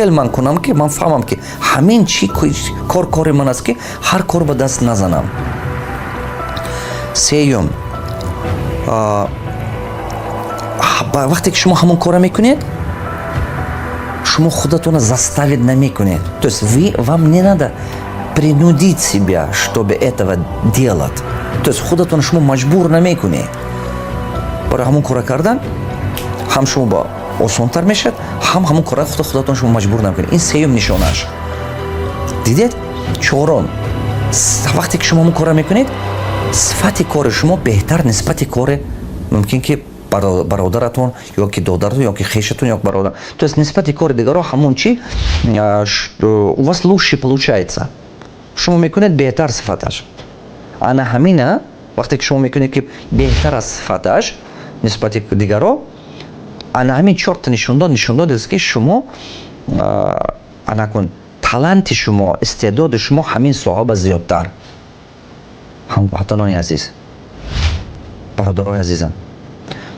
Хел ман кунам, ки ман фаҳмам, ки ҳамин чи кор кори ман аст, ки ҳар кор ба даст назанам? Сеюм, вақте ки шумо ҳамон кора мекунед, шумо худатонро заставить намекунед, то есть вы вам не надо принудить себя, чтобы этого делать, то есть худатонро шумо маҷбур намекунед барои ҳамон кора кардан. Ҳам шумо ба осонтар мешавад, ҳам ҳамон кора худатон шумо маҷбур намекунед. Ин сеюм нишонааш. Дидед? Чорум, вақте ки шумо ҳамон кора мекунед, сифати кори шумо беҳтар нисбати кори мумкин ки бародаратон ё ки додаратон, ё ки хешатон, ё бародар, то есть нисбати кори дигаро ҳамон чи у вас лучше получается, шумо мекунед беҳтар сифаташ. Ана ҳамина вақте ки шумо мекунед, ки беҳтар аст сифаташ нисбати дигаро, ана ҳамин чорта нишондод нишондод аст, ки шумо анакун таланти шумо, истеъдоди шумо ҳамин соҳа ба зиёдтар. Ҳамватанони азиз, бародарои азизам,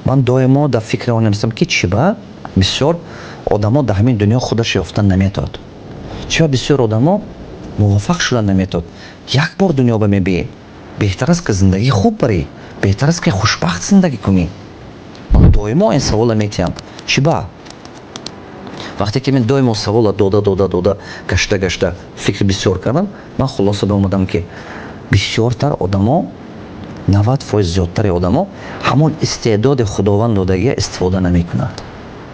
ман доимо дар фикри он ҳастам, ки чӣ ба бисёр одамо дар ҳамин дунё худаш ёфтан наметавад, чӣ ба бисёр одамо муваффақ шудан наметавад. Як бор дунё ба мебиӣ, беҳтар аст, ки зиндагии хуб барӣ, беҳтар аст, ки хушбахт зиндагӣ кунӣ. Ман доимо ин савола метиҳам: чӣ ба? Вақте ки мен доимо савола дода, дода, дода, гашта, гашта, фикр бисёр кардам, ман хулоса ба омадам, ки бисёртар одамо, 90% зиёдтари одамо ҳамон истеъдоди Худованд додагия истифода намекунад.